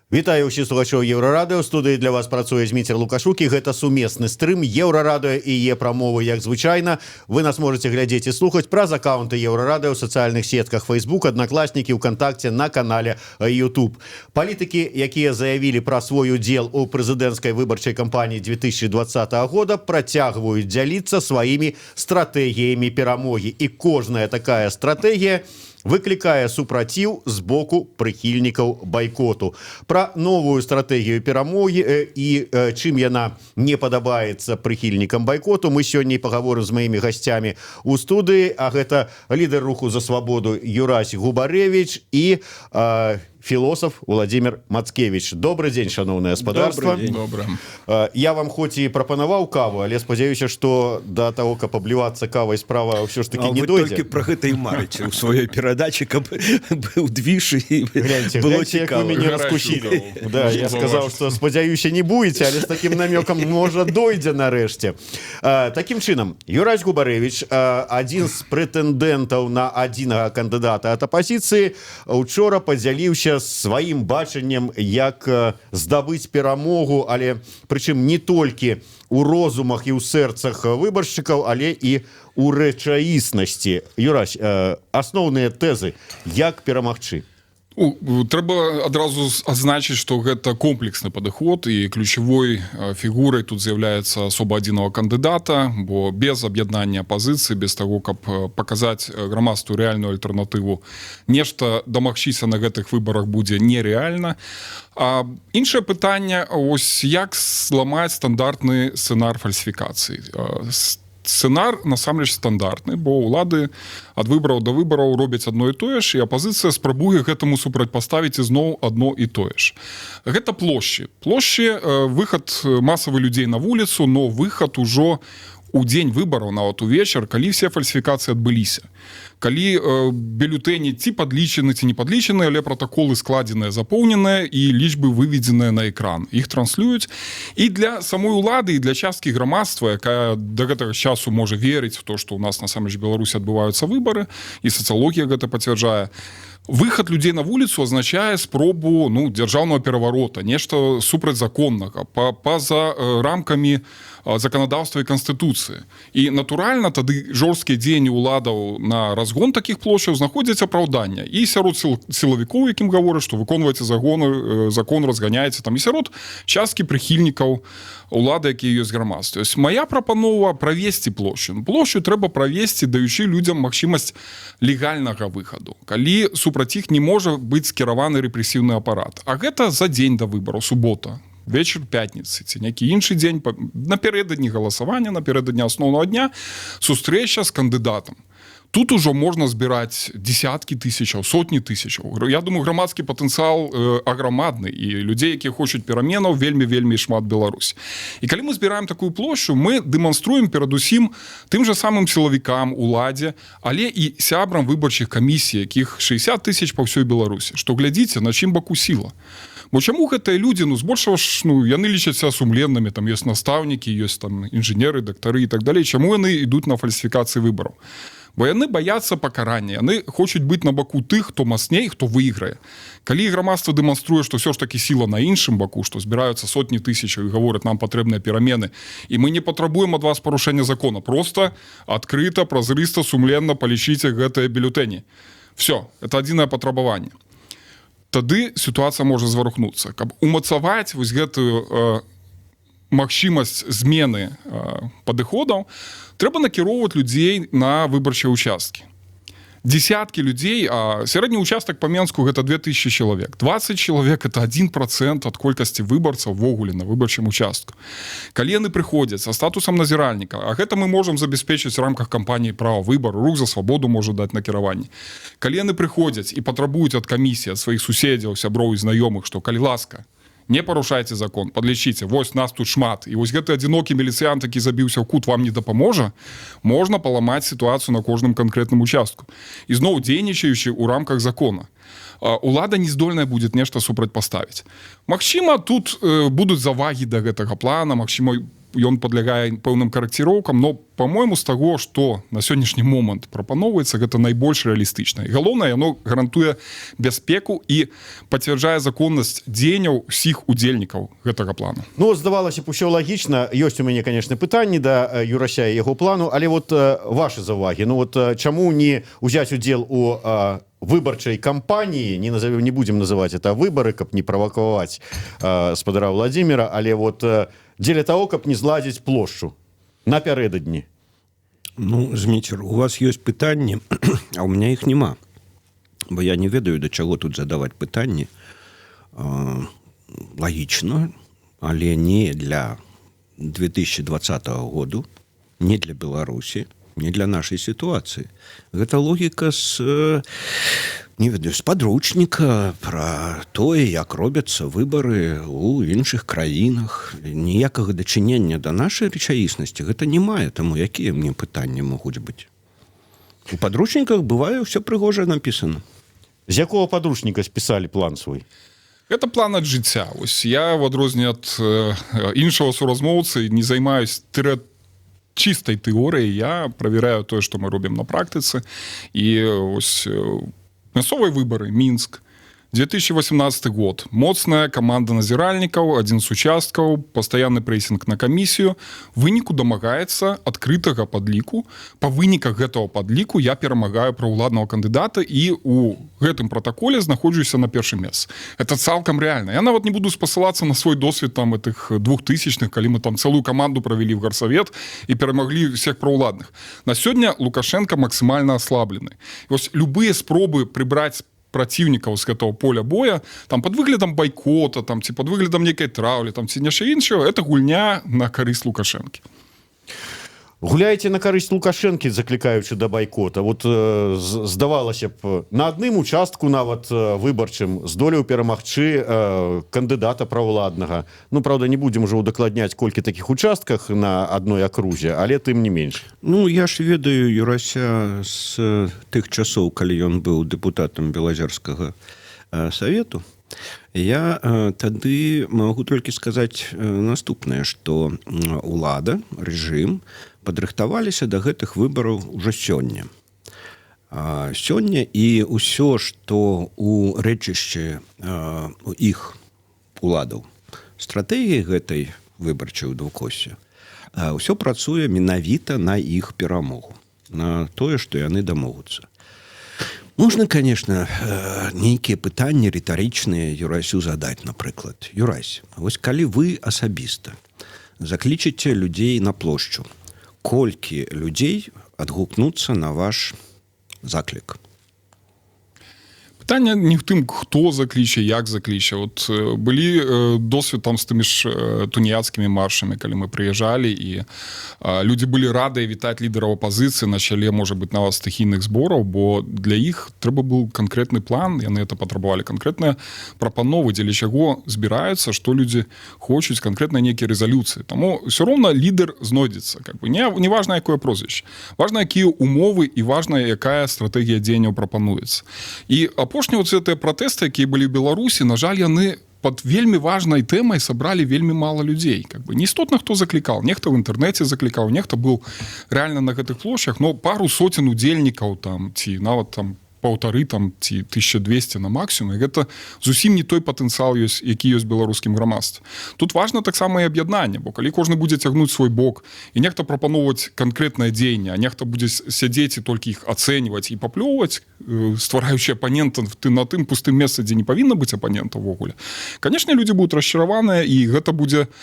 Вітаю ўсіх слухачоў Еўрарадыё. Студыі для вас працуе Зміцер Лукашук, і гэта сумесны стрым Еўрарадыё і Е-прамовы. Як звычайна, вы нас можете глядзець і слухаць праз аккаунты Еўрарадыё ў сацыяльных сетках Facebook, Аднакласнікі, УКантакце, на канале YouTube. Палітыкі, якія заявілі пра свой удзел у прэзідэнцкай выбарчай кампаніі 2020 года, працягваюць дзяліцца сваімі стратэгіямі перамогі, і кожная такая стратэгія выклікае супраціў з боку прыхільнікаў байкоту. Пра новую стратэгію перамогі і чым яна не падабаецца прыхільнікам байкоту, мы сёння і пагаворым з маімі гасцямі у студыі, а гэта лідар руху «За свабоду» Юрась Губарэвіч і філосаф Уладзімір Мацкевіч. Добры дзень, шаноўнае спадарства. Добра. Я вам хоць і прапанаваў каву, але спадзяюся, што да таго, каб аблівацца кавай, справа ўсё ж таки А не вы дойдзе. толькі пра гэта і марыце ў сваёй перадачы, каб быў движ і Гляньте, было гляньте, як вы цікава. мяне Гарачую раскусілі. каву. Да, я сказаў, што, спадзяюся, не будете, але з таким намёкам, можа, дойдзе нарэшце. Такім чынам, Юрась Губарэвіч, адзін з прэтэндэнтаў на адзінага кандыдата ад апазіцыі, учора падзяліўся сваім бачаннем, як здабыць перамогу, але прычым не толькі у розумах і ў сэрцах выбаршчыкаў, але і у рэчаіснасці. Юрась, асноўныя тэзы, як перамагчы? Ну, трэба адразу адзначыць, што гэта комплексны падыход, і ключавой фігурай тут з'яўляецца асоба адзінага кандыдата, бо без аб'яднання апазіцыі, без таго, каб паказаць грамадству рэальную альтэрнатыву, нешта дамагчыся на гэтых выбарах будзе нерэальна. А іншае пытанне: ось як зламаць стандартны сцэнар фальсіфікацыі? Сцэнар насамрэч стандартны, бо ўлады ад выбараў да выбараў робяць адно і тое ж, і апазіцыя спрабуе гэтаму супрацьпаставіць ізноў адно і тое ж. Гэта плошчы, выхад масавы людзей на вуліцу, но выхад ужо у дзень выбараў, нават увечар, калі все фальсіфікацыі адбыліся, калі бюлетэні ці падлічаны, ці не падлічаны, але пратаколы складзеныя, запоўненыя і лічбы выведзеныя на экран, іх транслююць. І для самой улады, і для часткі грамадства, якая до гэтага часу можа верыць в то, что у нас насамрэч Беларусі адбываюцца выбары, і сацыялогія гэта пацвярджае, выхад людзей на вуліцу азначае спробу, ну, дзяржаўнага пераварота, нешта супрацьзаконнага, па-за рамкамі заканадаўства і канстытуцыі. І, натуральна, тады жорсткія дзеянні ўладаў на разгон такіх плошчаў знаходзяць апраўдання і сярод сілавікоў, якім гавораць, што выконваеце закон, разганяеце там, і сярод часткі прыхільнікаў улады, якія ёсць грамадстве. То есть моя прапанова — правесці плошчу. Ну, плошчу трэба правесці, даючы людзям магчымасць легальнага выхаду, калі супраць іх не можа быць скіраваны рэпрэсіўны апарат. А гэта за дзень да выбараў, субота, вечар пятніцы ці нейкі іншы дзень напярэдадні галасавання, напярэдадні асноўнага дня, сустрэча з кандыдатам. Тут ужо можна збіраць десяткі тысячаў, сотні тысячаў. Я думаю, грамадскі патэнцыял аграмадны, і людзей, якія хочуць пераменаў, вельмі, вельмі шмат Беларусь. І калі мы збіраем такую плошчу, мы дэманструем перадусім тым жа самым сілавікам, уладзе, але і сябрам выбарчых камісій, якіх 60 тысяч па ўсёй Беларусі, што глядзіце, на чым баку сіла. Бо чаму гэтыя людзі, ну, збольшага ж, ну, яны лічацца сумленнымі, там ёсць настаўнікі, ёсць там інжынеры, дактары і так далей, чаму яны ідуць на фальсіфікацыі выбараў? Бо яны баяцца пакарання, яны хочуць быць на баку тых, хто мацней, хто выйграе. Калі грамадства дэманструе, што ўсё ж такі сіла на іншым баку, што збіраюцца сотні тысячаў і гавораць: «Нам патрэбныя перамены, і мы не патрабуем ад вас парушэння закона, просто адкрыта, празрыста, сумленна палічыце гэтыя бюлетэні, все, это адзінае патрабаванне», тады сітуацыя можа зварухнуцца. Каб умацаваць вось гэтую магчымасць змены падыходаў, трэба накіроўваць людзей на выбарчыя участкі. Десяткі людзей, а сярэдні участак па Менску — гэта 2000 чалавек, 20 чалавек — это 1% ад колькасці выбарцаў увогуле на выбарчым участку. Калі яны прыходзяць са статусам назіральніка, а гэта мы можам забяспечыць в рамках кампаніі «Права выбару», рух «За свабоду» можа даць накіраванне, калі яны прыходзяць і патрабуюць ад камісіі, ад сваіх суседзяў, сяброў і знаёмых, што, калі ласка, не парушайце закон, падлічыце, вось нас тут шмат, і вось гэты адзінокі міліцыянт, які забіўся ў кут, вам не дапаможа, можна паламаць сітуацыю на кожным канкрэтным участку, ізноў дзейнічаючы ў рамках закона. Улада не здольная будет нешта супрацьпаставіць. Магчыма, тут будуць завагі да гэтага плана, магчыма. Ён падлягае пэўным карэкціроўкам, но, по-моему, з таго, что на сённяшні момант прапаноўваецца, гэта найбольш рэалістычна. І галоўнае, яно гарантуе бяспеку і пацвярджае законнасць дзеянняў усіх удзельнікаў гэтага плану. Ну, здавалася б, усё лагічна. Ёсць у мяне, конечно, пытанні да Юрася і яго плану, але вот ваши заўвагі. Ну вот чаму не узяць удзел у выбарчай кампаніі? Не назовем, не будем называть это выборы, каб не правакаваць спадара Владимира, але вот дзеля того, каб не зладзіць плошчу напярэдадні. Ну, Зміцер, у вас ёсць пытанні, а у меня іх няма, бо я не ведаю, да чаго тут задаваць пытанні. Лагічна, але не для 2020 году, не для Беларусі, не для нашай сітуацыі. Гэта логіка з не ведаю, з падручніка пра тое, як робяцца выбары у іншых краінах. Ніякага дачынення да нашай рэчаіснасці гэта не мае, таму якія мне пытанні могуць быць? У падручніках бывае ўсё прыгожа напісана. З якога падручніка спісалі план свой? Гэта план ад жыцця. Ось я, в адрозненне ад іншага суразмоўцы, не займаюсь чистой тэорыяй, я правяраю тое, што мы робім на практыцы. І ось мясцовыя выбары, Мінск, 2018 год: моцная команда назіральнікаў, адзін з участкаў, пастаянны прэсінг на камісію, выніку дамагаецца адкрытага падліку. Па выніках гэтага падліку я перамагаю праўладнага кандыдата і у гэтым пратаколе знаходжуся на першым месцы. Это цалкам реально. Я нават не буду спасылацца на свой досвед там этих двухтысячных, калі мы там цэлую каманду правялі в гарсавет і перамаглі всех праўладных. На сёння Лукашенко максімальна аслаблены. Вось любыя спробы прыбраць праціўнікаў з гэтага поля боя там под выглядам байкота там ці под выглядам нейкай траўлі там ці нешта іншого, это гульня на карысць Лукашэнкі. Гуляеце на карысць Лукашэнкі, заклікаючы да байкота. Вот здавалася б, на адным участку нават выбарчым здолеў перамагчы кандыдата праўладнага. Ну, правда, не будем уже удакладняць, колькі таких участках на адной акрузе, але тым не менш. Ну, я ж ведаю Юрася з тых часоў, калі ён быў дэпутатам Белазерскага савету. Я тады магу толькі сказаць наступнае, што улада, рэжым падрыхтаваліся да гэтых выбараў ужо сёння. Сёння і ўсё, што у рэчышчы іх уладаў стратэгіі гэтай выбарчай у двукосе, ўсё працуе менавіта на іх перамогу, на тое, што яны дамогуцца. Можна, конечно, нейкія пытанні рытарычныя Юрасю задаць, напрыклад: Юрась, вось калі вы асабіста заклічыце людзей на плошчу, колькі людзей адгукнуцца на ваш заклік? Пытанне не в тым, хто закліча, як закліча. Вот былі досвед там з тымі ж тунеядскімі маршамі, калі мы прыязджалі і людзі былі радыя вітаць лідараў апазіцыі на чале, можа быть, нават стыхійных збораў, бо для іх трэба быў канкрэтны план, яны это патрабавалі, канкрэтныя прапановы, дзеля чаго збіраюцца, што людзі хочуць, канкрэтна нейкія рэзалюцыі. Таму все роўна лідар знойдзецца, как бы не важна, якое прозвішча, важна, якія умовы, і важна, якая стратэгія дзеянняў прапануецца. І апошнія вот гэтыя пратэсты, якія былі ў Беларусі, на жаль, яны под вельмі важнай тэмай сабралі вельмі мала людзей. Как бы неістотна, хто заклікаў, нехта в інтэрнэце заклікаў, нехта был реально на гэтых плошчах, но пару сотен удзельнікаў там ці нават там паўтары там ці 1200 на максимум, і гэта зусім не той патэнцыял ёсць, які ёсць беларускім грамадстве. Тут важна таксама і аб'яднанне, бо калі кожны будзе цягнуць свой бок і нехта прапаноўваць канкрэтнае дзеянне, а нехта будзе сядзець і толькі іх ацэньваць і паплёўваць, ствараючы апанента ты на тым пустым месцы, дзе не павінна быць апанента ўвогуле, конечно, людзі будуць расчараваныя, і гэта будзе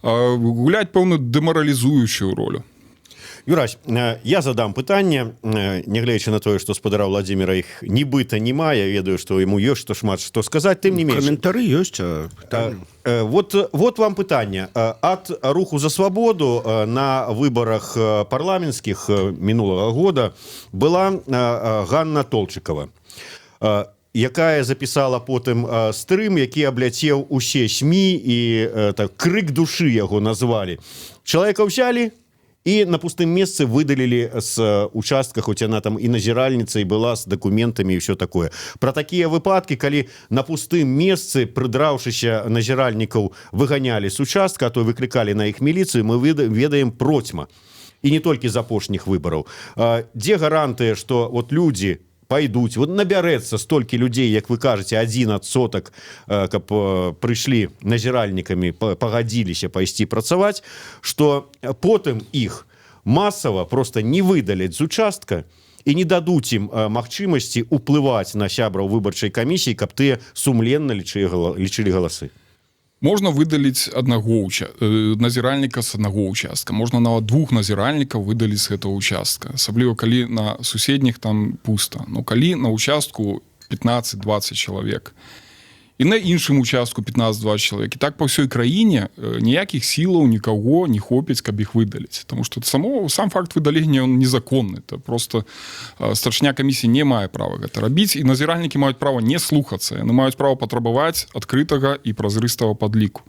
гуляць пэўную дэмаралізуючую ролю. Юрась, я задам пытанне, нягледзячы на тое, што спадара Владимира іх нібыта няма, я ведаю, што яму ёсць што шмат што сказаць, тым не менш. Каментары ёсць, а пытанне? Вот вам пытанне ад руху «За свабоду». На выбарах парламенцкіх мінулага года была Ганна Толчыкова, якая запісала потым стрым, які абляцеў усе СМІ, і так, «Крык душы» яго назвалі. Чалавека ўзялі І на пустым месцы выдалілі з участка, хоць яна там і назіральніцай была з дакументамі і все такое. Про такія выпадкі, калі на пустым месцы, прыдраўшыся, назіральнікаў выганялі з участка, а то выклікалі на іх міліцыю, мы ведаем процьма, і не толькі з апошніх выбараў. Дзе гарантыя, что вот людзі пойдуць, вот набярэцца столькі людзей, як вы кажаце, 1%, каб прыйшлі назіральнікамі, пагадзіліся пайсці працаваць, что потым іх масава просто не выдаляць з участка і не дадуць ім магчымасці уплываць на сябраў выбарчай камісіі, каб тыя сумленна лічылі галасы? Можна выдаліць аднаго назіральніка з аднаго участка, можна нават двух назіральнікаў выдаліць з гэтага участка, асабліва калі на суседніх там пуста. Но калі на участку 15-20 чалавек і на іншым участку 15-20 чалавек, і так па ўсёй краіне, ніякіх сілаў нікаго не хопіць, каб іх выдаліць, потому что сам факт выдалення, он незаконны. Это просто старшыня камісіі не мае права гэта рабіць, і назіральнікі маюць права не слухацца, яны маюць права патрабаваць адкрытага і празрыстага падліку.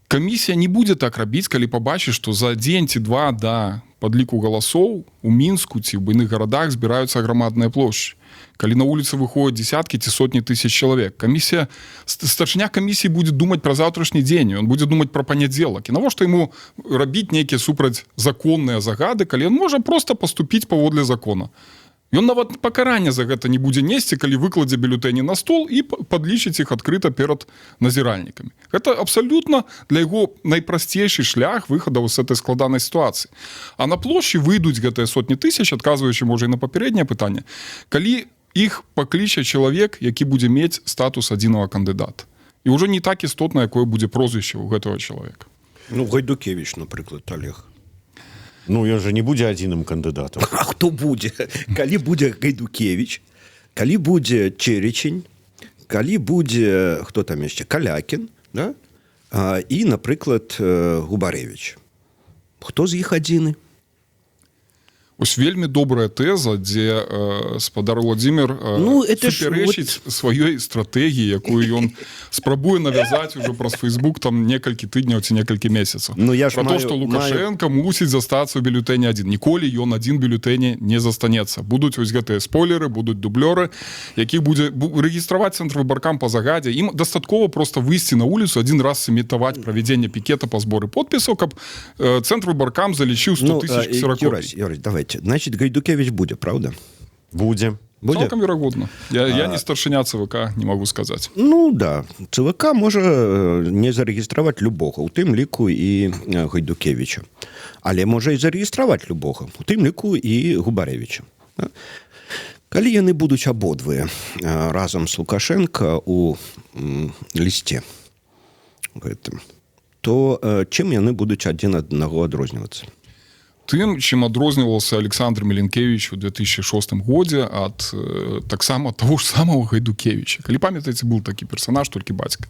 Камісія не будзе так рабіць, калі пабачыць, што за дзень ці два да падліку галасоў у Мінску ці ў буйных гарадах збіраюцца грамадныя плошчы, калі на вуліцы выходят десяткі ці сотні тысяч чалавек. Камісія, старшыня камісіі будзе думаць пра заўтрашні дзень, он будзе думаць пра панядзелак, і навошта ему рабіць нейкія супрацьзаконныя загады, калі ён можа просто поступіць паводле закона? Ён нават пакарання за гэта не будзе несці, калі выкладзе бюлетэні на стол і падлічыць іх адкрыта перад назіральнікамі. Гэта абсалютна для яго найпрасцейшы шлях выхадаў з этой складанай сітуацыі. А на плошчы выйдуць гэтыя сотні тысяч, адказваючы, можа, і на папярэдняе пытанне, калі іх пакліча чалавек, які будзе мець статус адзінага кандыдата. І ўжо не так істотна, якое будзе прозвішча ў гэтага чалавека. Ну, Гайдукевич, напрыклад, Олег. Ну, ён же не будзе адзіным кандыдатам. А хто будзе? Калі будзе Гайдукевич, калі будзе Чэрачэнь, калі будзе, хто там яшчэ, Калякін, да? І, напрыклад, Губарэвіч, хто з іх адзіны? Ось вельмі добрая тэза, дзе спадар Владимир Ну, это ж супярэчыць вот сваёй стратэгіі, якую ён спрабуе навязаць ужо праз Facebook там некалькі тыдняў ці некалькі месяцаў. Ну, я ж про то, маю- что Лукашенко мусіць застацца ў бюлетэне адзін. Ніколі ён адзін бюлетэне не застанецца. Будуць вось гэтыя спойлеры, будуць дублёры, які будзе рэгістраваць Цэнтрвыбаркам па загадзе. Ім дастаткова просто выйсці на вуліцу один раз, сымітаваць правядзенне пікета па зборы подпісаў, каб Цэнтрвыбаркам залічыў 100 Ну, тысяч ксеракопій. Юрась, Юрась, давайте. Значит, Гайдукевич будзе, правда? Будзе. Будзе? Цалкам верагодна. Я не старшыня ЦВК, не могу сказаць. Ну да, ЦВК можа не зарэгістраваць любога, у тым ліку і Гайдукевича. Але можа і зарэгістраваць любога, у тым ліку і Губарэвіча. Да? Калі яны будуць абодвыя разам з Лукашенко у лісце гэтым, то чым яны будуць адзін аднаго адрознівацца? Тым, чым адрозніваўся Александр Меленкевич у 2006 годзе ад таксама того ж самого Гайдукевича. Калі памятаеце, был такі персонаж, толькі бацька,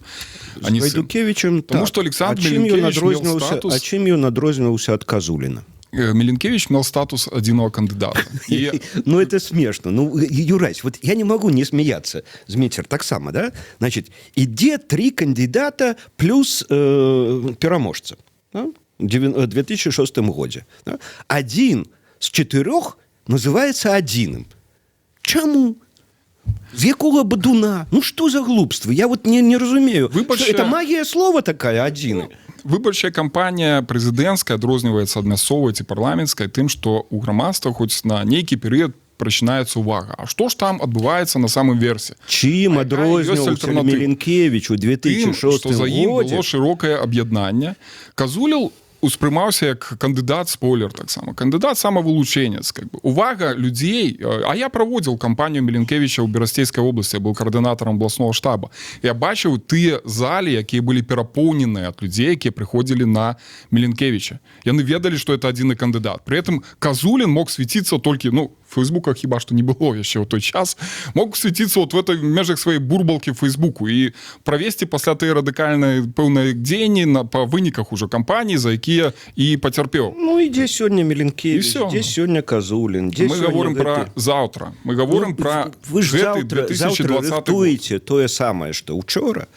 а не З сын. Гайдукевичем. Таму Так. што Александр А чым ён Меленкевич меў адрозніваўся статус- А чым ён адрозніваўся ад Казуліна? Меленкевич мел статус адзінага кандыдата і Ну, это смешно. Ну, Юрась, вот я не могу не смеяться. Зміцер, таксама, да? Значит, ідзе три кандидата плюс пераможца. Да? В 2006 годзе. Да? Один з четырех называется адзіным. Чаму? З якога бадуна? Ну что за глупства? Я вот не разумею. Выбачце- Что, это магия слова такая, адзіны? Выбарчая кампанія прэзідэнцкая адрозніваецца ад мясцовай ці парламенцкай тым, што ў грамадства хоць на нейкі перыяд прачынаецца увага, а што ж там адбываецца на самым версе. Чым А якая ёсць адрозніваўся альтэрнатыва? Меленкевич у Тым, 2006 што за ім годзе? было шырокае аб'яднанне. Казуліл успрымаўся як кандыдат спойлер, таксама кандыдат самавылучэнец, как бы увага людзей. А я праводзіл кампанію Меленкевича ў Берасцейскай области, был каардынатарам областного штаба, я бачыў тыя залі, якія былі перапоўненыя ад людзей, якія прыходзілі на Меленкевича. Яны ведалі, что это адзіны кандыдат. При этом Казулін мог светиться толькі, ну, Фейсбука хіба што не было яшчэ ў той час, мог светиться вот в этой межах сваёй бурбалкі Фейсбуку і правесці пасля тыя радыкальнай пэўнай дзеянні на па выніках ужо кампаніі, за якія і пацярпеў. Ну і дзе сёння Меленкевич, І всё. дзе сёння Казулін, дзе Мы сёння говорим гэты? про завтра, мы говорим Ну, про вы ж гэты завтра 2020 год. рыхтуеце тое самае, што учора,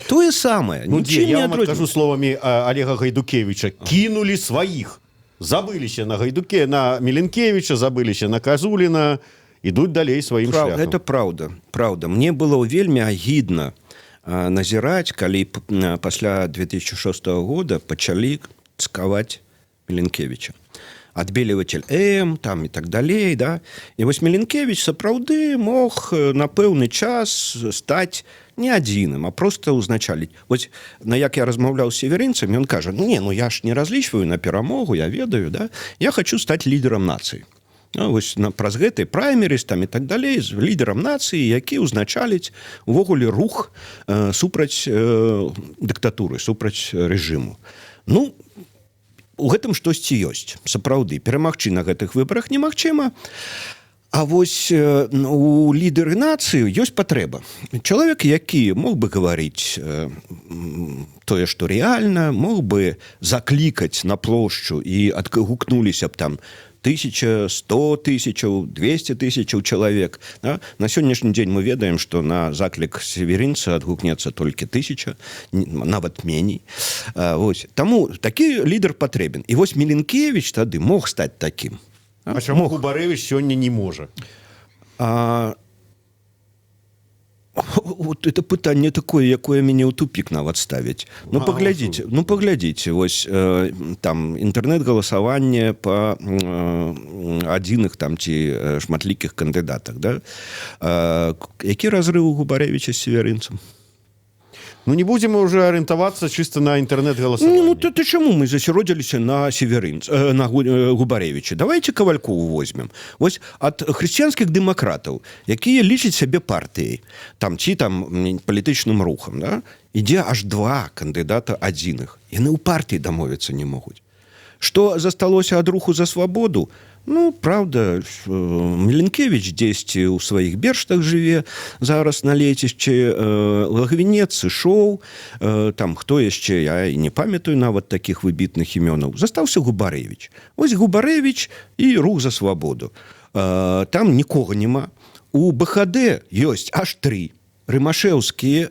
тое самае. Ну, Нічым дзе, я не вам адкажу адрозніваецца. словамі Олега Гайдукевича: кінулі сваіх. Забыліся на Гайдуке, на Мілінкевіча, забыліся на Казуліна, ідуць далей сваім шляхам. Это праўда, праўда. Мне было вельмі агідна назіраць, калі пасля 2006 года пачалі цкаваць Мілінкевіча. Отбеливатель М там и так далей, да. І вось Мілінкевіч сапраўды мог на пэўны час стаць не адзіным, а просто ўзначаліць. Вось на як я размаўляў з Севярынцам, ён кажа: «Ну, не, ну я ж не разлічваю на перамогу, я ведаю, да, я хочу стаць лідарам нацыі». Ну, вось праз гэты праймерыз там і так далей, з лідарам нацыі, які ўзначаліць увогуле рух супраць дыктатуры, супраць рэжыму. Ну, у гэтым штосьці ёсць. Сапраўды, перамагчы на гэтых выбарах немагчыма. А вось у лідары нацыі ёсць патрэба. Чалавек, які мог бы гаварыць тое, што рэальна, мог бы заклікаць на плошчу, і адгукнуліся б там 1000, 100 тысячаў, 200 тысячаў чалавек. Да? На сённяшні дзень мы ведаем, што на заклік Севярынца адгукнецца толькі 1000, нават меней. Вось. Таму такі лідар патрэбен. І вось Мілінкевіч тады мог стаць такім. А чаму Губарэвіч сёння не можа? Вот это пытанне такое, якое мяне ў тупик нават ставіць. Ну, паглядзіце, ну паглядзіце, вось там інтэрнэт-галасаванне по адзіных там ці шматлікіх кандыдатах, да? Які разрыў у Губарэвіча з Севярынцам? Ну, не будем мы уже арыентавацца чисто на інтэрнэт-галасаванне. Ну, то чаму мы засяродзіліся на Севярынц, на Губарэвіча? Давайте Кавалькову возьмем. Вось ад хрысціянскіх дэмакратаў, якія лічаць сябе партыяй там ці там палітычным рухам, да? Ідзе аж два кандыдата адзіных. Яны ў партыі дамовіцца не могуць. Што засталося ад Руху за свабоду? Ну, правда, Мілінкевіч дзесьці ў сваіх Берштах жыве зараз на лецішчы, Лагвінец сышоў, там хто яшчэ, я і не памятаю нават такіх выбітных імёнаў. Застаўся Губарэвіч. Вось Губарэвіч і Рух за свабоду. Там нікога няма. У БХД ёсць аж тры: Рымашэўскі,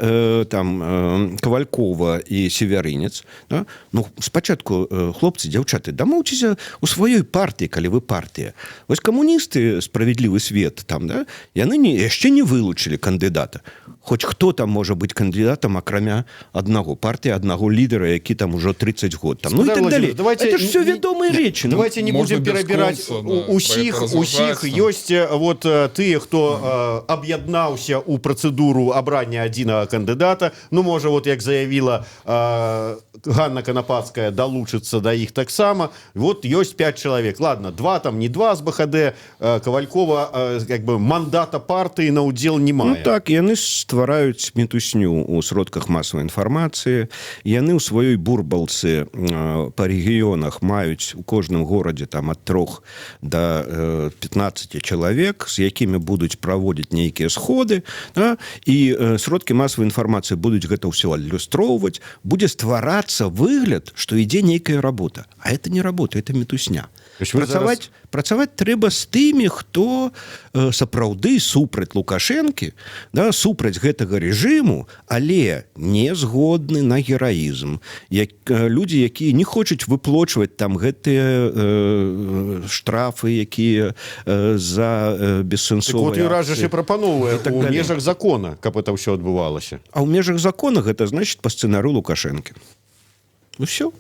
там Кавалькова і Севярынец. Да? Ну, спачатку, хлопцы, дзяўчаты, дамоўцеся у сваёй партыі, калі вы партыя. Вось камуністы, «Справядлівы свет» там, да? Яны яшчэ не вылучылі кандыдата. Хоць хто там можа быць кандыдатам, акрамя аднаго партыі, аднаго лідара, які там ужо 30 год там, ну, і Спадар так Владимир, далей. давайте Это ж все вядомыя рэчы, ну. Давайте не Можна будем перабіраць бясконца, да, пра усіх это усіх разважаць, там. Ёсць вот тыя, хто аб'яднаўся ў працэдуру абрання адзінага кандыдата. Ну, можа, вот як заявіла Ганна Канапацкая, далучыцца да іх таксама. Вот ёсць 5 чалавек, ладно, два там, не два, з БХД, Кавалькова как бы мандата партыі на удзел не Ну мае. так, яны ствараюць мітусню ў сродках масавай інфармацыі. Яны ў сваёй бурбалцы па рэгіёнах маюць у кожным горадзе там ад 3 до 15 чалавек, з якімі будуць праводзіць нейкія сходы, да? І сродкі масавай інфармацыі будуць гэта ўсё адлюстроўваць, будзе стварацца выгляд, што ідзе нейкая работа. А это не работа, это мітусня. То есть вы Працаваць трэба з тымі, хто сапраўды супраць Лукашэнкі, да, супраць гэтага рэжыму, але не згодны на гераізм, як людзі, якія не хочуць выплочваць там гэтыя штрафы, якія за Так бессэнсовыя вот, Юрась жа акцыі. і прапаноўвае І так у далей. межах закона, каб это ўсё адбывалася. А ў межах закона — гэта значит по сцэнару Лукашэнкі. Ну все.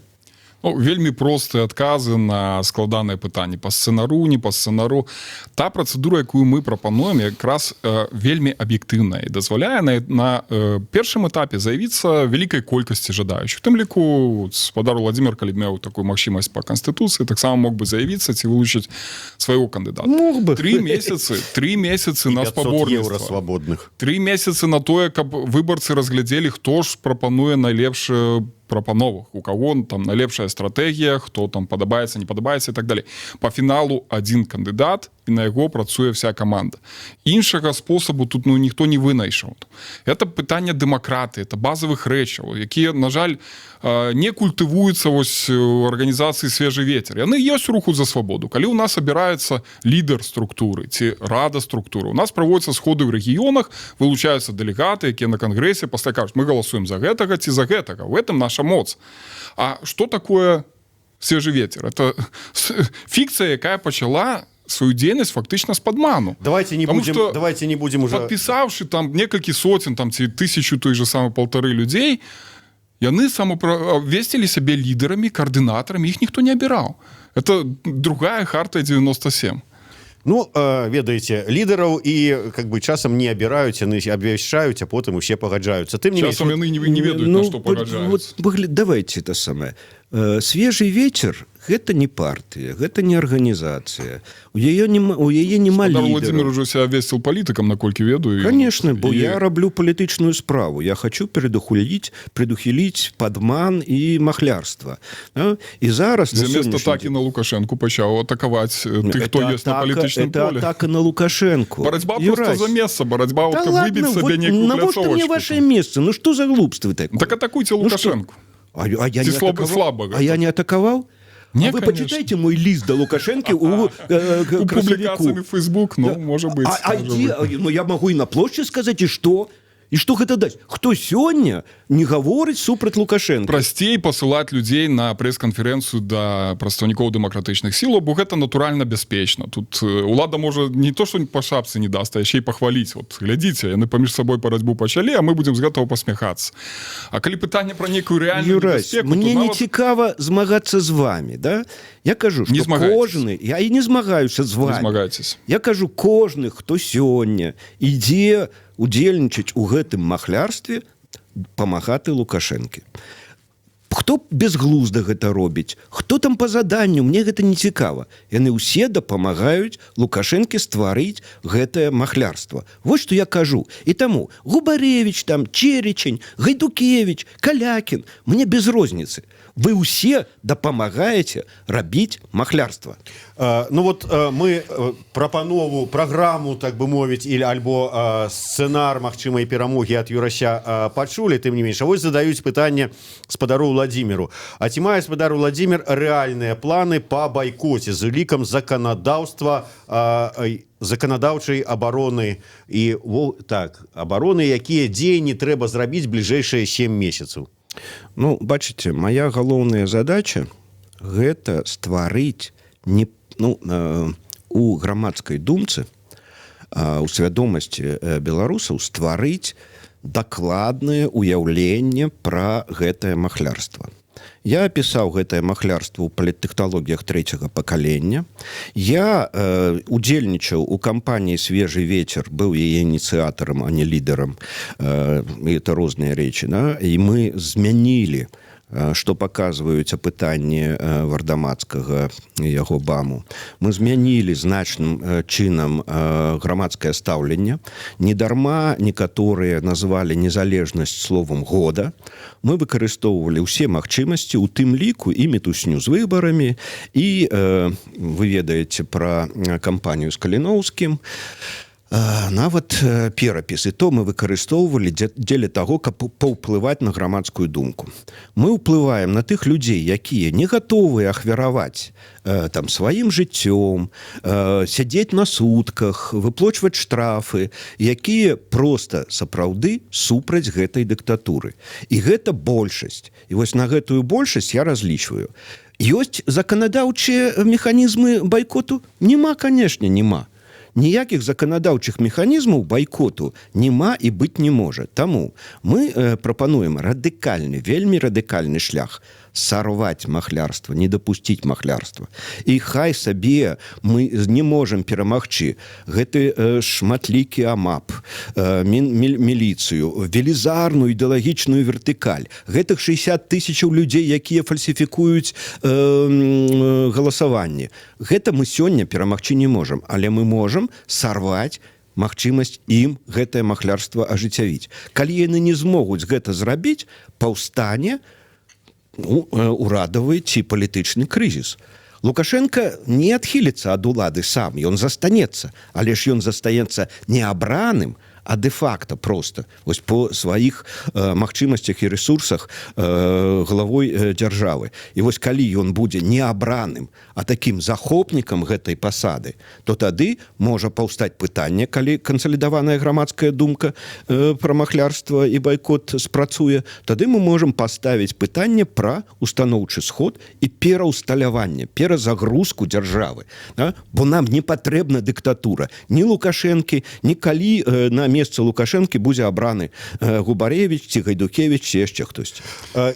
Ну, вельмі простыя адказы на складаныя пытанні: па сцэнару, не па сцэнару. Та працэдура, якую мы прапануем, якраз вельмі аб'ектыўная і дазваляе на першым этапе заявіцца вялікай колькасці жадаючых. Тым ліку спадар Владимир, калі б меў такую магчымасць па канстытуцыі, таксама мог бы заявіцца ці вылучыць свайго кандыдата. Мог бы. 3 месяцы, 3 месяцы на 500 еўра спаборніцтва, свабодных. 3 месяцы на тое, каб выбарцы разглядзелі, хто ж прапануе найлепшы прапановах, у кого там найлепшая стратэгія, хто там падабаецца, не падабаецца і так далей. По фіналу один кандыдат, і на яго працуе вся команда. Іншага спосабу тут, ну, ніхто не вынайшаў. Это пытанне дэмакраты, это базовых рэчаў, якія, на жаль, не культывуюцца вось у арганізацыі «Свежы ветер». Яны ёсць у Руху за свабоду. Калі у нас абіраецца лідар структуры ці рада структуры, у нас праводзяцца сходы ў рэгіёнах, вылучаюцца дэлегаты, якія на кангрэсе пасля кажуць: «Мы галасуем за гэтага ці за гэтага». В этом наша моц. А что такое Свежий ветер — это фікцыя, якая пачала сваю дзейнасць фактычна з падману. Давайте не Потому будем что давайте не будем уже. Подпісаўшы там некалькі соцен там ці тысячу, той же самой полторы людзей, яны самоабвесцілі сябе лідарамі, каардынатарамі, іх ніхто не абіраў. Это другая Хартыя 97. Ну, ведаеце, лідараў і как бы часам не абіраюць, яны абвяшчаюць, а потым усе пагаджаюцца. Тым не менш, Часам яны не ведаюць, на што пагаджаюцца. Вот, давайте это самое. Свежий ветер — гэта не партыя, гэта не арганізацыя, у яе няма Спадар лідараў. Владимир ужо себя абвесціл палітыкам, наколькі ведаю. Конечно, бо я раблю палітычную справу. Я хочу прадухіліць падман і махлярства, да? І зараз на Замест сённяшні атакі на Лукашенко пачаў атакаваць тых, хто Это есть на атака- палітычным это поле. атака на Лукашенко. Барацьба просто за месца, барацьба Да вот, ладно, выбіць сабе вот некую навошта мне пляцовачку. ваше место? Ну что за глупства такое? Так атакуйте Ну что? Лукашенко. А я Ці не слабо- атаковал? слабо А я не атаковал? Не, А вы конечно. почитайте мой лист до Лукашенко у У красавіку. публікацыямі Facebook, ну, Да. можа быць. А можа дзе- быць. Ну, я могу і на плошчы сказаць, і что? І што гэта дасць? Хто сёння не гаворыць супраць Лукашенко? Прасцей пасылаць людзей на прэс-канферэнцыю да прадстаўнікоў дэмакратычных сілаў, бо гэта натуральна бяспечна. Тут улада можа не то што па шапцы не даст, а яшчэ і пахваліць: вот глядзіце, яны паміж сабой барацьбу пачалі, а мы будзем з гэтага пасміхацца. А калі пытанне пра некую рэальную Юрась, небяспеку, то мне не нават цікава змагацца з вами, да? Я кажу, Не что змагаецеся. кожны, я і не змагаюся з Не вами. змагайцеся. Я кажу, кожны, хто сёння ідзе удзельнічаць у гэтым махлярстве, памагаты Лукашэнкі. Хто безглузда гэта робіць, хто там по заданню, мне гэта не цікава. Яны ўсе дапамагаюць Лукашэнкі стварыць гэтае махлярство. Вот что я кажу. І таму Губарэвіч там, Чэрачэнь, Гайдукевич, Калякін, мне без розніцы. Вы ўсе дапамагаеце рабіць махлярства. Ну вот мы прапанову, праграму, так бы мовіць, или альбо сцэнар магчымай перамогі ад Юрася пачулі. Тым не менш, а вось задаюць пытанне спадару Владимиру: А ці мае спадар Владимир рэальныя планы по байкоце з улікам заканадаўства, заканадаўчай абароны і так, абароны, якія дзеянні трэба зрабіць бліжэйшыя 7 месяцаў? Ну, бачыце, моя галоўная задача — гэта стварыць не, ну, у грамадскай думцы, у свядомасці беларусаў стварыць дакладнае ўяўленне пра гэтае махлярства. Я апісаў гэтае махлярство ў «Паліттэхналогіях трэцяга пакалення». Я удзельнічаў у кампаніі «Свежий ветер», быў яе ініцыятарам, а не лідарам. Это розныя рэчы, да? І мы змянілі, што паказваюць апытанні Вардамацкага, яго БАМу. Мы змянілі значным чынам грамадскае стаўленне. Недарма некаторыя назвалі незалежнасць словом года. Мы выкарыстоўвалі ўсе магчымасці, у тым ліку і мітусню з выбарамі, і вы ведаеце пра кампанію з Каліноўскім, нават перапіс, і то мы выкарыстоўвалі дзеля таго, каб паўплываць на грамадскую думку. Мы ўплываем на тых людзей, якія не гатовыя ахвяраваць там сваім жыццём, сядзець на сутках, выплочваць штрафы, якія просто сапраўды супраць гэтай дыктатуры. І гэта большасць. І вось на гэтую большасць я разлічваю. Ёсць заканадаўчыя механізмы байкоту? Няма, канешне, няма. Ніякіх заканадаўчых механізмаў байкоту няма і быць не можа. Таму мы прапануем радыкальны, вельмі радыкальны шлях: сарваць махлярства, не дапусціць махлярства. І хай сабе мы не можам перамагчы гэты шматлікі АМАП, міліцыю, велізарную ідэалагічную вертыкаль, гэтых 60 тысячаў людзей, якія фальсіфікуюць галасаванні. Гэта мы сёння перамагчы не можам, але мы можам сарваць магчымасць ім гэтае махлярства ажыццявіць. Калі яны не змогуць гэта зрабіць, паўстане, ну, урадавы ці палітычны крызіс. Лукашенко не адхіліцца ад улады сам, ён застанецца, але ж ён застаецца не абраным, а де-факто просто вось по сваіх магчымасцях і ресурсах главой дзяржавы. І вось калі ён будзе не абраным, а таким захопнікам гэтай пасады, то тады можа паўстаць пытанне, калі кансалідаваная грамадская думка пра махлярства і байкот спрацуе, тады мы можем паставіць пытанне пра устаноўчы сход і пераўсталяванне, перазагрузку дзяржавы, да? Бо нам не патрэбна дыктатура ні Лукашэнкі, ні калі на месца Лукашэнкі будзе абраны Губарэвіч ці Гайдукевіч, ці яшчэ хтосьці.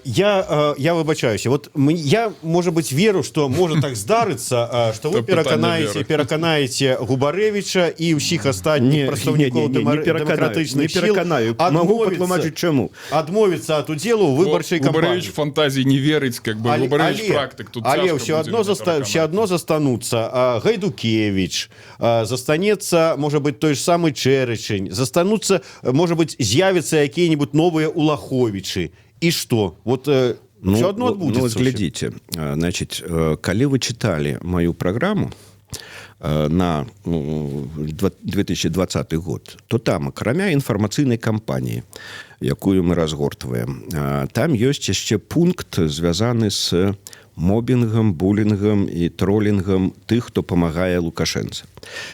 Я выбачаюся, вот я, может быть, веру, что может так здарыцца, что вы Это пытанне пераканаеце веры. пераканаеце Губарэвіча і ўсіх астатніх прадстаўнікоў не пераканаю, дэмакратычных не сіл пераканаю. Могу патлумачыць чаму. Адмовіцца ад удзелу ў выбарчай Губарэвіч кампаніі. фантазіі не верыць, как бы. Губарэвіч практык тут. Але цяжка ўсё будзе адно мяне все пераканаць. адно застануцца Гайдукевіч, застанецца, может быть, той ж самы Чэрачэнь, застануцца, может быть, з'явятся якія-нибудь новыя Улаховічы. І что вот все одно адбудзецца Ну, ўсё. Глядзіце, значит, калі вы чыталі мою праграму на, ну, 2020 год, то там, акрамя інфармацыйнай кампаніі, якую мы разгортваем, там ёсць яшчэ пункт, звязаны с мобінгам, булінгам і тролінгам тых, хто памагае Лукашэнцы.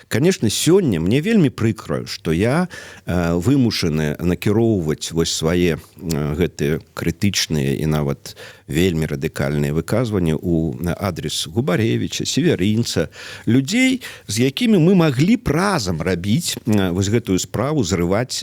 Конечно, сёння мне вельмі прыкра, что я вымушаны накіроўваць вось свае гэтыя крытычныя і нават вельмі радыкальныя выказванні у адрес Губарэвіча, Севярынца, людзей, з якімі мы маглі б разам рабіць вось гэтую справу, зрываць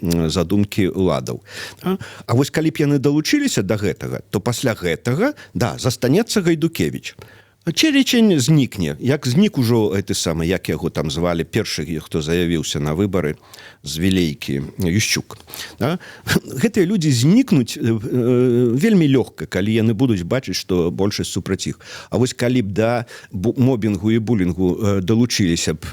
задумкі уладаў. А вось калі б яны далучыліся до гэтага, то пасля гэтага, да, застанецца Гайдукевіч. Чэрачэнь знікне, як знік ужо гэты самы, як яго там звалі, першы, хто заявіўся на выбары з Вілейкі, Юшчук. Да? Гэтыя людзі знікнуць вельмі лёгка, калі яны будуць бачыць, што большасць супраць іх. А вось калі б да мобінгу і булінгу далучыліся б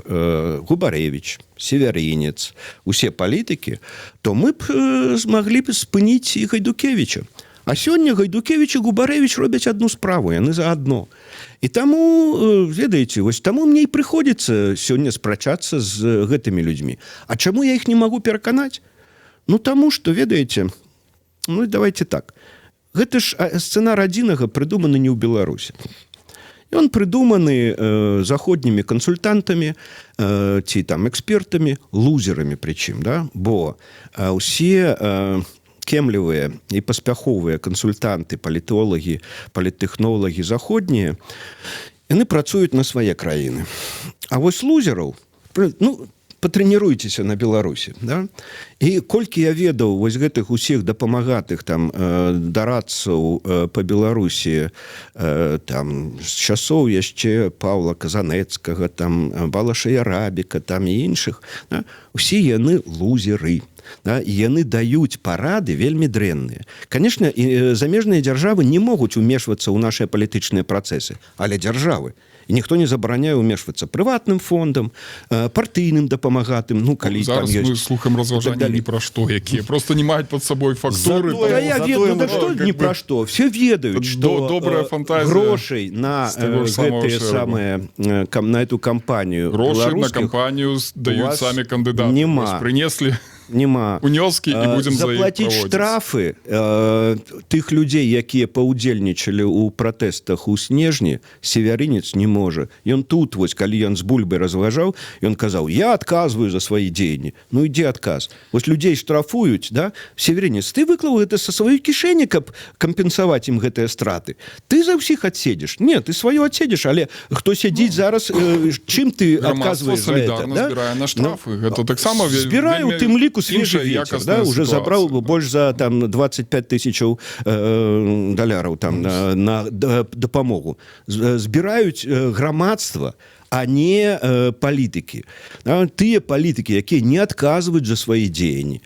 Губарэвіч, Севярынец, усе палітыкі, то мы б змаглі б спыніць і Гайдукевіча. А сёння Гайдукевіч і Губарэвіч робяць одну справу, яны заадно. І таму, ведаеце, вось таму мне і прыходзіцца сёння спрачацца з гэтымі людзьмі. А чаму я іх не магу пераканаць? Ну, таму што, ведаеце, ну, давайте так. Гэта ж сцэнар адзінага прыдуманы не ў Беларусі. Ён прыдуманы заходнімі кансультантамі ці там экспертамі, лузерамі прычым, да? Бо ўсе кемлівыя і паспяховыя кансультанты, палітолагі, паліттэхнолагі заходнія, яны працуюць на свае краіны. А вось лузераў, ну, патрэніруйцеся на Беларусі, да? І колькі я ведаў вось гэтых усіх дапамагатых там дарадцаў по Беларусі там з часоў яшчэ Паўла Казанецкага, там Балаша Ярабіка там і іншых, да? Усе яны лузеры, да? І яны даюць парады вельмі дрэнныя. Конечно, і замежныя дзяржавы не могуць умешвацца ў нашыя палітычныя працэсы, але дзяржавы, і ніхто не забараняе ўмешвацца прыватным фондам, партыйным дапамагатым, ну, калі там Зараз мы ёсць слухаем разважанні далей. ні пра што, якія просто не маюць под сабой фактуры. Затое- Да я Затое ведаю, да мы- что как ни бы про что. Все ведаюць, что добрая фантазия грошай на з таго ж самого гэтыя шэрагу. самыя на эту кампанію Грошы на беларускіх кампанію даюць вас самі кандыдаты. нема. Вось прынеслі Нема. унёскі, і будзем за іх Заплатіць праводзіць. штрафы тых людзей, якія паўдзельнічалі ў пратэстах у снежні, Севярынец не можа. Ён тут вось, калі ён з Бульбы разважаў, ён казаў: «Я адказваю за свае дзеянні». Ну, ідзе адказ? Вось людзей штрафуюць, да? Севярынец, ты выклаў гэта са сваёй кішэні, каб кампенсаваць ім гэтыя страты. Ты за ўсіх адседзеш? Не, ты сваё адседзеш, але хто сядзіць зараз, чым ты Грамадства адказваеш за это, салідарна да? збірае на штрафы. Гэта таксама Збіраю вельмі тым ліку свежы іншая ветер, якасная да, уже сітуацыя, забраў да. больш за там 25 тысячаў даляраў там на дапамогу. Збіраюць грамадства, а не палітыкі. Да, тыя палітыкі, якія не адказваюць за свае дзеянні.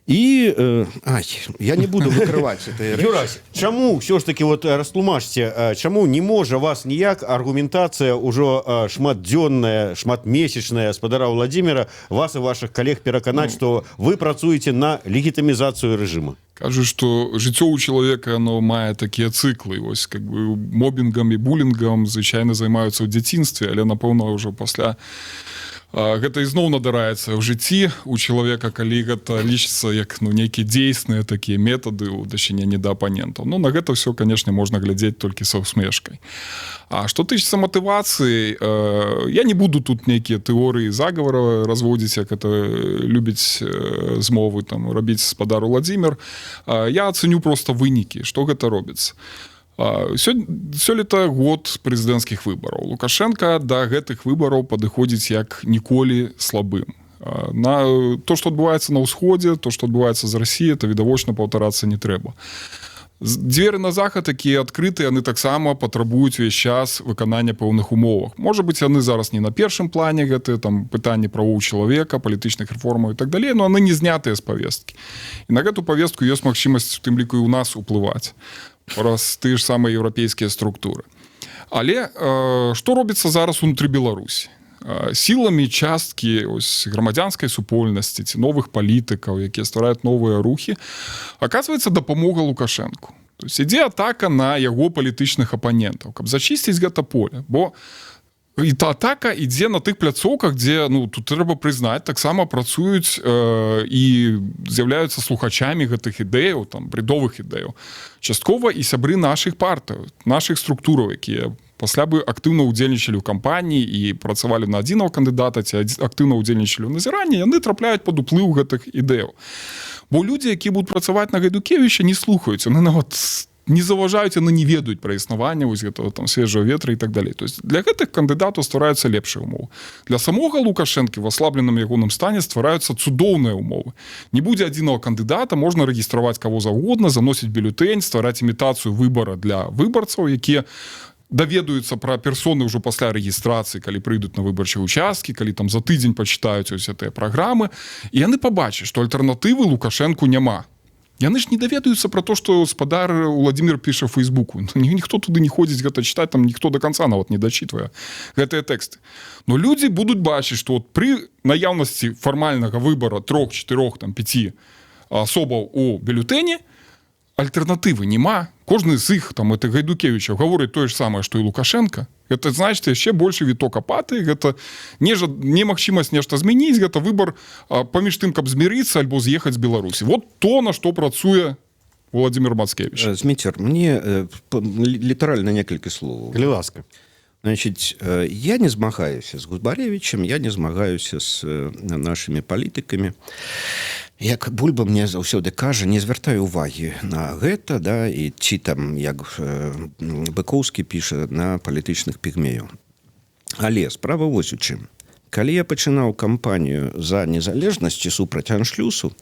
І ай, я не буду выкрываць этой рэчы. Юрась, чаму ўсё ж таки, вот растлумачце, чаму не можа вас ніяк аргументацыя ўжо шматдзённая, шматмесячная спадара Владимира вас і ваших калег пераканаць, что вы працуеце на легітымізацыю рэжыма? Кажуць, что жыццё у чалавека, оно мае такія цыклы. Ось как бы мобінгам і булінгам звычайна займаюцца ў дзяцінстве, але, напэўна, ўжо пасля Гэта ізноў надараецца ў жыцці у чалавека, калі гэта лічыцца як, ну, нейкія дзейсныя такія метады ў дачыненні да апанентаў. Ну, на гэта ўсё, конечно, можна глядзець толькі са усмешкай. А што тычыцца матывацыі, я не буду тут нейкія тэорыі заговора разводзіць, як это любіць змовы там рабіць спадар Владимир. Я ацэню просто вынікі, што гэта робіцца. Сёлета год прэзідэнцкіх выбараў. Лукашенко да гэтых выбараў падыходзіць як ніколі слабым. На то, што адбываецца на ўсходзе, то, што адбываецца з Расіяй, это відавочна, паўтарацца не трэба. Дзверы на захад, якія адкрыты, яны таксама патрабуюць увесь час выканання пэўных умовах. Можа быць, яны зараз не на першым плане, гэты там пытанні правоў чалавека, палітычных рэформаў і так далей, но яны не знятыя з павесткі. І на гэту павестку ёсць магчымасць у тым ліку і ў нас уплываць праз тыя ж самыя еўрапейскія структуры. Але што робіцца зараз унутры Беларусі? Сіламі часткі ось грамадзянскай супольнасці ці новых палітыкаў, якія ствараюць новыя рухі, аказваецца дапамога Лукашэнку. То есть ідзе атака на яго палітычных апанентаў, каб зачысціць гэта поле. Бо і та атака ідзе на тых пляцоўках, дзе, ну, тут трэба прызнаць, таксама працуюць і з'яўляюцца слухачамі гэтых ідэяў, там бредовых ідэяў, часткова і сябры нашых партыяў, нашых структураў, якія пасля бы актыўна ўдзельнічалі ў кампаніі і працавалі на адзінага кандыдата ці актыўна ўдзельнічалі ў назіранні, яны трапляюць пад уплыў гэтых ідэяў. Бо людзі, які будуць працаваць на Гайдукевіча, не слухаюць, яны нават не заўважаюць, яны не ведаюць пра існаванне вось гэтага там свежага ветра і так далей. То есть для гэтых кандыдатаў ствараюцца лепшыя умовы. Для самога Лукашэнкі в аслабленым ягоным стане ствараюцца цудоўныя умовы. Не будзе адзінага кандыдата, можна рэгістраваць каго заўгодна, заносіць бюлетэнь, ствараць імітацыю выбара для выбарцаў, якія даведаюцца пра персоны ўжо пасля рэгістрацыі, калі прыйдуць на выбарчыя участкі, калі там за тыдзень пачытаюць ось гэтыя праграмы, і яны пабачаць, што альтэрнатывы Лукашэнку няма. Яны ж не даведаюцца пра то, што спадар Владимир піша ў фейсбуку. Ну, ніхто туды не ходзіць гэта чытаць, там ніхто до конца нават не дачытвае гэтыя тэксты. Но людзі будуць бачыць, што вот пры наяўнасці фармальнага выбара трох, чатырох, там пяці асобаў у бюлетэне альтэрнатывы няма. Кожны з іх там, это Гайдукевіча, гаворыць тое ж самае, што і Лукашенко. Это значит яшчэ большы віток апатыі, гэта немагчымасць нешта змяніць, гэта выбар паміж тым, каб змірыцца альбо з'ехаць з Беларусі. Вот то, на што працуе Владимир Мацкевич. Зміцер, мне літаральна некалькі словаў. Калі ласка. Значит, я не змагаюся з Губарэвічам, я не змагаюся з нашымі палітыкамі. Як Бульба мне заўсёды кажа, не звяртаю увагі на гэта, да, і ці там, як Быкоўскі піша, на палітычных пігмеяў. Але справа вось у чым. Калі я пачынаў кампанію за незалежнасць ці супраць аншлюсу,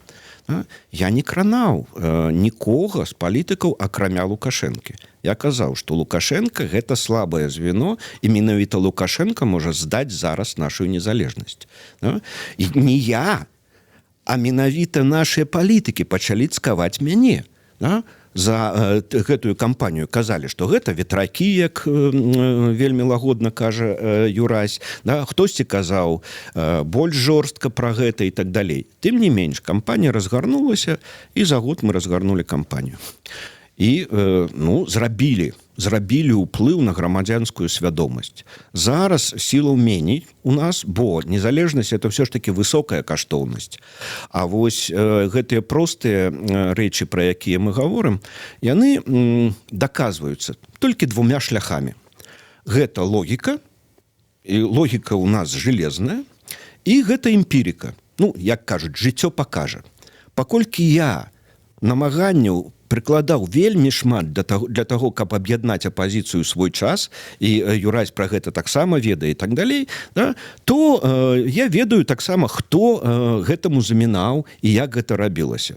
да, я не кранаў нікога з палітыкаў, акрамя Лукашэнкі. Я казаў, што Лукашенко гэта слабае звено, і менавіта Лукашенко можа здаць зараз нашу незалежнасць. Да? І не я, а менавіта нашыя палітыкі пачалі цкаваць мяне. Да? За гэтую кампанію казалі, што гэта ветракі, як вельмі лагодна кажа Юрась, да? Хтосьці казаў больш жорстка пра гэта і так далей. Тым не менш, кампанія разгарнулася, і за год мы разгарнулі кампанію і ну, зрабілі ўплыў на грамадзянскую свядомасць. Зараз сілаў меней у нас, бо незалежнасць — это все ж таки высокая каштоўнасць. А вось гэтыя простыя рэчы, пра якія мы гаворым, яны даказваюцца толькі двумя шляхамі. Гэта логіка, і логіка у нас железная, і гэта эмпірыка. Ну, як кажуць, жыццё пакажа. Паколькі я намаганняў прыкладаў вельмі шмат для таго, каб аб'яднаць апазіцыю свой час, і Юрась пра гэта таксама ведае і так далей, да, то я ведаю таксама, хто гэтаму замінаў і як гэта рабілася.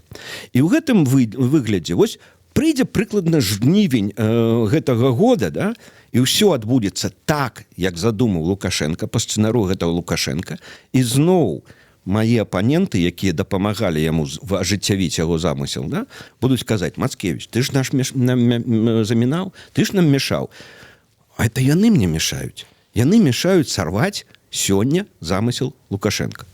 І ў гэтым выглядзе вось прыйдзе прыкладна жнівень гэтага года, да, і ўсё адбудзецца так, як задумаў Лукашенко, по сцэнару гэтага Лукашенко, і зноў мае апаненты, якія дапамагалі яму ажыццявіць яго замысел, да, будуць казаць: «Мацкевич, ты ж нам замінаў, ты ж нам мешаў». А это яны мне мешаюць. Яны мешаюць сарваць сёння замысел Лукашенко.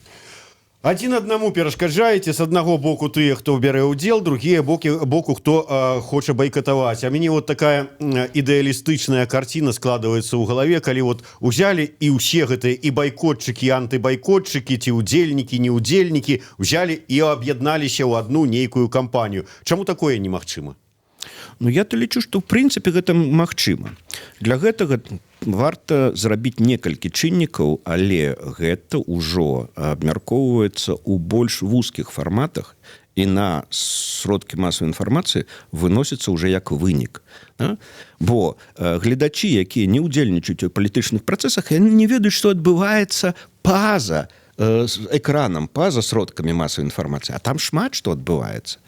Адзін аднаму перашкаджаеце. З аднаго боку тыя, хто бярэ ўдзел, другія боку, хто хоча байкатаваць. А мяне вот такая ідэалістычная карціна складваецца ў галаве, калі вот узялі і ўсе гэтыя і байкотчыкі, антыбайкотчыкі ці удзельнікі, неудзельнікі взяли і аб'ядналіся ў адну нейкую кампанію. Чаму такое немагчыма? Ну, я-то лічу, што в прынцыпе гэта магчыма. Для гэтага варта зрабіць некалькі чыннікаў, але гэта ўжо абмяркоўваецца ў больш вузкіх фарматах і на сродкі масавай інфармацыі выносіцца уже як вынік, да? Бо гледачі, якія не ўдзельнічаюць у палітычных працэсах, яны не ведаюць, што адбываецца па-за экраном, па-за сродкамі масавай інфармацыі, а там шмат што адбываецца,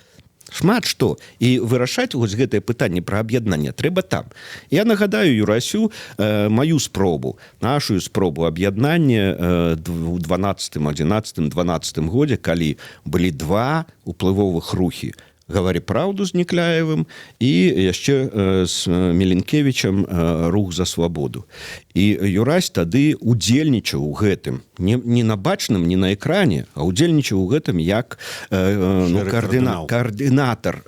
шмат што, і вырашаць вось гэтае пытанне пра аб'яднанне трэба там. Я нагадаю Юрасю маю спробу, нашу спробу аб'яднання у 12, 11, 12 годзе, калі былі два уплывовых рухі: «Гавары праўду» з Някляевым і яшчэ з Мілінкевічам «Рух за свабоду». І Юрась тады удзельнічаў у гэтым не на бачным, не на экране, а удзельнічаў у гэтым як ну, каардынатар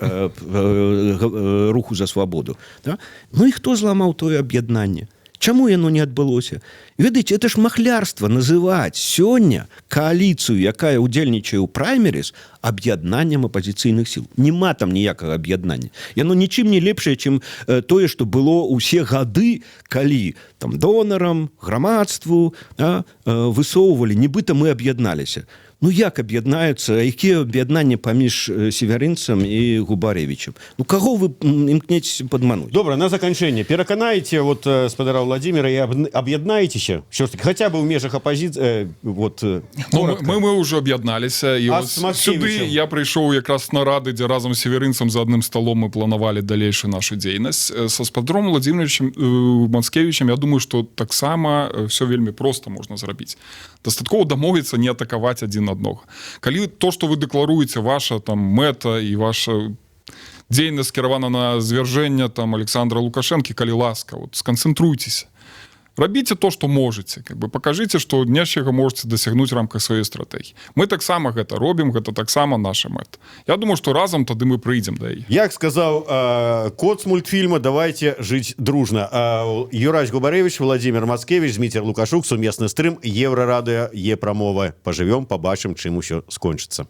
«Руху за свабоду», да? Ну і хто зламаў тое аб'яднанне? Чаму яно не адбылося? Ведаеце, это ж махлярства — называць сёння кааліцыю, якая удзельнічае ў праймерыз, аб'яднаннем апазіцыйных сіл. Няма там ніякага аб'яднання. Яно нічым не лепшае, чым тое, што было ўсе гады, калі там донарам, грамадству, да, высоўвалі, нібыта мы аб'ядналіся. Ну як аб'яднаюцца, якія аб'яднанні паміж Севярынцам і Губарэвічам? Ну каго вы імкнецеся падмануць? Добра, на заканчэнне пераканаеце вот спадара Уладзіміра і аб'яднаецеся все ж таки хотя бы ў межах апазіцыі вот? Ну, мы ўжо аб'ядналіся, і вот сюды я прыйшоў якраз нарады, дзе разам з Севярынцам за адным сталом мы планавалі далейшую нашу дзейнасць. Са спадаром Уладзіміравічам Мацкевічам, я думаю, что таксама все вельмі просто можна зрабіць: дастаткова дамовіцца не атакаваць адзін аднога. Калі то, что вы дэкларуеце, ваша там мэта і ваша дзейнасць скіравана на звяржэнне там Александра Лукашэнкі, калі ласка, вот сканцэнтруйцеся, рабіце то, что можете, как бы покажите, что нечага можете дасягнуць рамках сваёй стратэгіі. Мы таксама гэта робім, гэта таксама наша мэта. Я думаю, что разам тады мы прыйдзем да яе. Як сказаў кот з мультфільма, давайте жить дружно. Юрась Губарэвіч, Уладзімір Мацкевіч, Зміцер Лукашук, сумесны стрым Еўрарадыё, Е-прамова. Пажывём, побачым, чым усё скончыцца.